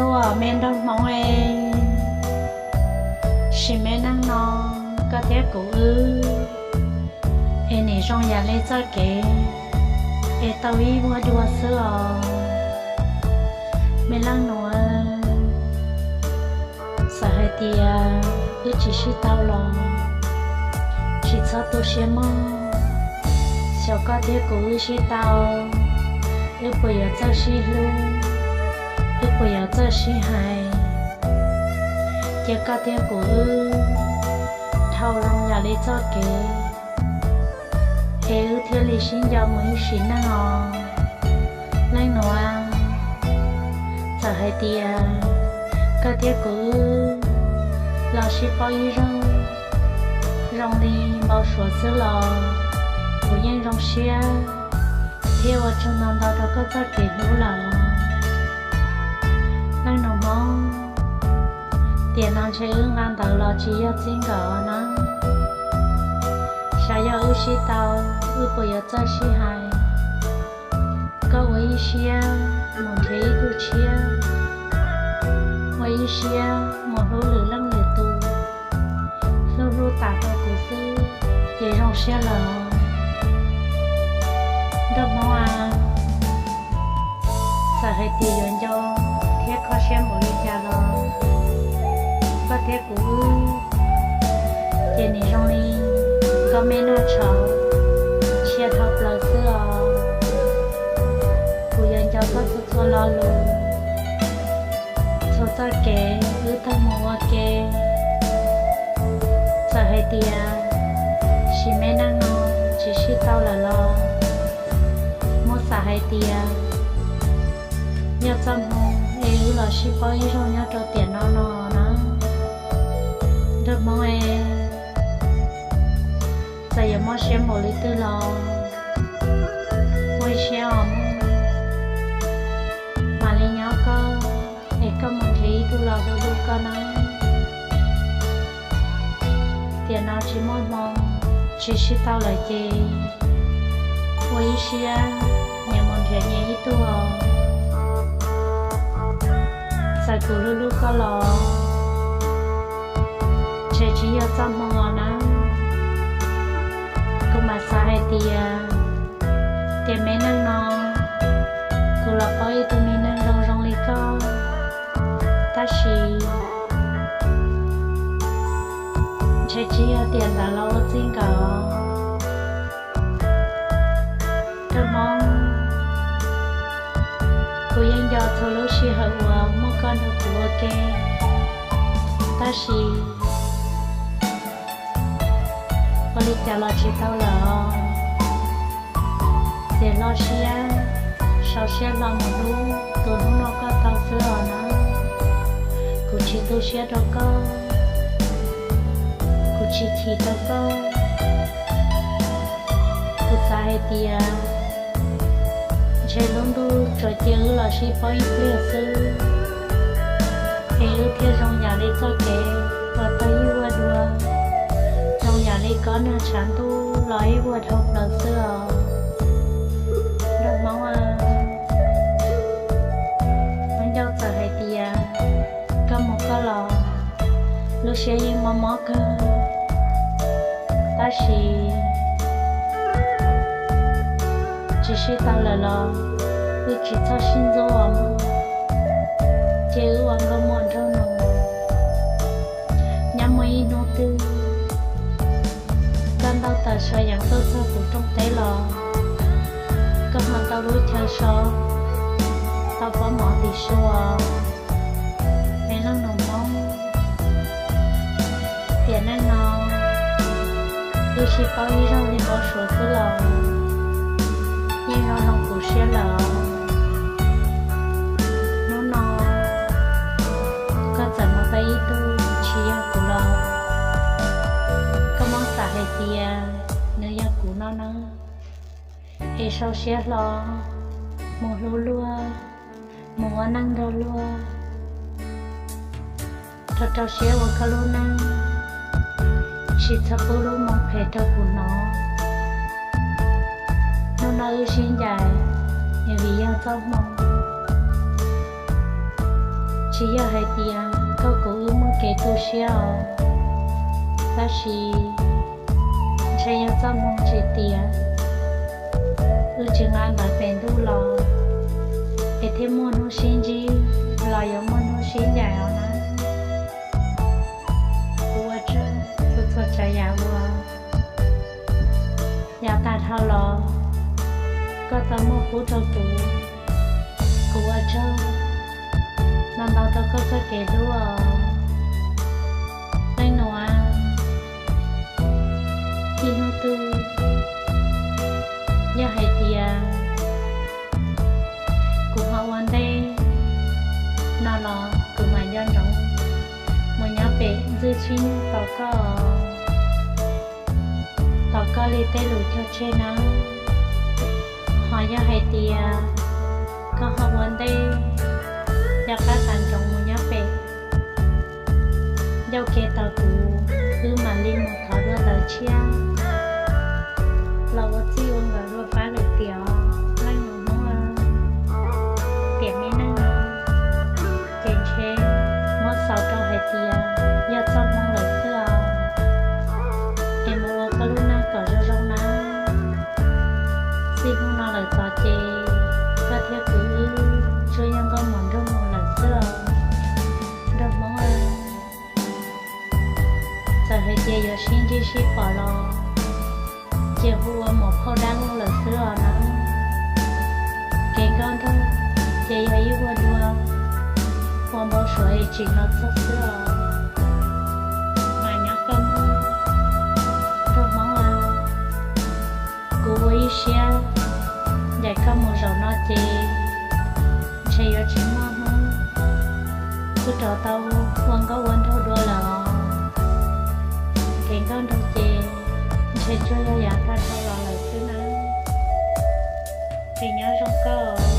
Ua me nraug Hmoob es, sim me neej no koj thiab kuv wb es nim zoo yam li txoj kev es tau ib vuag dua xwb os. Me leej nus, txawm hais tias wb tsis sib tau los tsis txhob tu siab mog. Xyov koj thiab kuv wb sib tau, wb puas yuav txawj sib hlub, wb puas yuav txawj sib hais, ces koj thiab kuv wb dhau zoo yam li txoj kev es wb thiaj li sib nco mus ib sim neej os. Leej nus, txawm hais tias koj thiab kuv wb los sib paub ib zaug zoo li npau suav xwb los kuv yeej zoo siab thiab ua tsaug ntau ntau rau koj txoj kev hlub lawm. Leej nus Hmoob, tiam no ntshe wb nqa ntawv los tsis yog txij nkawm na. Xyov yog wb sib tau, wb puas yuav txawj sib hais. Koj ua ib siab mus nrhiav ib tug tshiab, ua ib siab mus hlub lwm leej lwm tus, hlub hlub tas rau kuv xwb ces zoo siab lawm. Nraug Hmoob a, txawm hais tias yuav nco thiab kho siab npaum li cas los koj thiab kuv wb ces nim zoo li nkauj me noj tshauv, ntshiab dhau plaws xwb os. Kuv yuav nco koj txhua txhua lo lus, txhua txoj kev wb tau mus ua ke. Txawm hais tias sim me neej no tsis sib tau lawm los muab xav hais tias yog txoj hmoo es wb los sib paub ib zaug nyob rau tiam no no na. Nraug Hmoob es, txawm yuav mob siab npaum li twg los ua ib siab os mog, mam li nyob koj es koj mus nrhiav ib tug los hlub hlub koj na. Tiam no tsis muaj hmoo, tsis sib tau lawm ces ua ib siab nyias mus nrhiav nyias ib tug os. Txawm kuv hlub hlub koj los ntshe tsis yog txoj hmoo os na. Kuv mam xav hais tias, tiam me neej no kuv los paub ib tug me neeg zoo zoo li koj, tab sis ntshe tsis yog tiam ntawd los ua txij nkawm. Nraug Hmoob, kuv yeej nco txhua lub sij hawm uas muaj koj nrog kuv ua ke, tab sis ua li cas los tsis tau lawm. Txiav hlo siab, sau siab hlo mus hlub tus hnub no koj tau xwb os na. Kuv tsis tu siab rau koj, kuv tsis chim rau koj. Kuv xav hais tias ntshe lub ntuj tsuas cia wb los sib paub ib pliag xwb, es wb thiaj zoo yam li txoj kev uas tau ib vuag dua, zoo yam li kob nag tshav ntuj los ib vuag dhau plaws xwb os. Nraug Hmoob a, Hmoob Ncauj txawm hais tias koj mus koj los, lub siab yeej mob mob kawg, tab sis tsis sib tau lawm los wb tsis txhob sib ntxub os mog, ces wb ua nkauj muam nraug nus. Nyob muaj ib hnub twg koj ntaug taws saw yees tuaj txog kuv rooj teb los, koj ho tau lub chaw so, tau pob mov tim sua. Me leej nus Hmoob, tiam neej no wb sib paub ib zaug li npau suav xwb los yeej zoo zoo kuv siab lawm. Hnub no koj txawm mus tau ib tug tsis yog kuv los, koj muab xav hais tias nws yog kuv no nawb. Es sau siab hlo mus hlub luag, mus ua neej nrog luag, rau rau siab ua koj lub neej, tsis txhob pub lub moo phem rau kuv hnov. Hnub no wb sib ncaim, vim yog txoj hmoo, Tsis yog hais tias koj kuv wb muaj kev tu siab os, tab sis ntshe yog txoj hmoo tsis tiav, wb tsis nqa ntawv pem ntuj los, es thiaj muaj hnub sib ntsib los yuav muaj hnub sib ncaim os na. Kuv ua tsaug txhua txhua tsav yam uas yav tag dhau los koj tau muaj pub rau kuv. Kuv ua tsaug ntau ntau rau koj txoj kev hlub os. Leej nus, ib hnub twg yog hais tias kuv ho ua ntej no los kuv mam nco ntsoov mus nyob pem ntxwj sib nyoog tos koj, tos koj li tej lus cog tseg nawb. Ho yog hais tias koj ho ua ntej, yog qab tas ntsoov mus nyob pem ncauj ke tos kuv, wb mam li mus thov dua ntawv tshiab los ua txij ua nkawm dua pab lwm tiam os leej nus Hmoob. Tiam me neej no ces ntshe muab xaus rau hais tias yog txoj hmoo lawm xwb os. Es mus ua koj lub neej kom zoo zoo na. Txij hnub no lawm tod ces koj thiab kuv wb tsuas yog nkauj muam nraug nus lawm xwb os nraug Hmoob. Txawm hais tias yuav sib ntsib sib pom los cia hu ua muam phauj dab laug lawm xwb os na. Kev nkauj nraug ces yog ib vuag dua ua npau suav es tsim los txog xwb os. Mas nyob koj mog nraug Hmoob aw. Kuv ua ib siab ncaim koj mus zaum no ces ntshe yuav tsis muaj hnub kuj rov tau ua nkauj ua nraug dua lawm os. Kev nkauj nraug ces ntshe tsuas yog yav tag dhau los lawm xwb na. Es nyob zoo koj.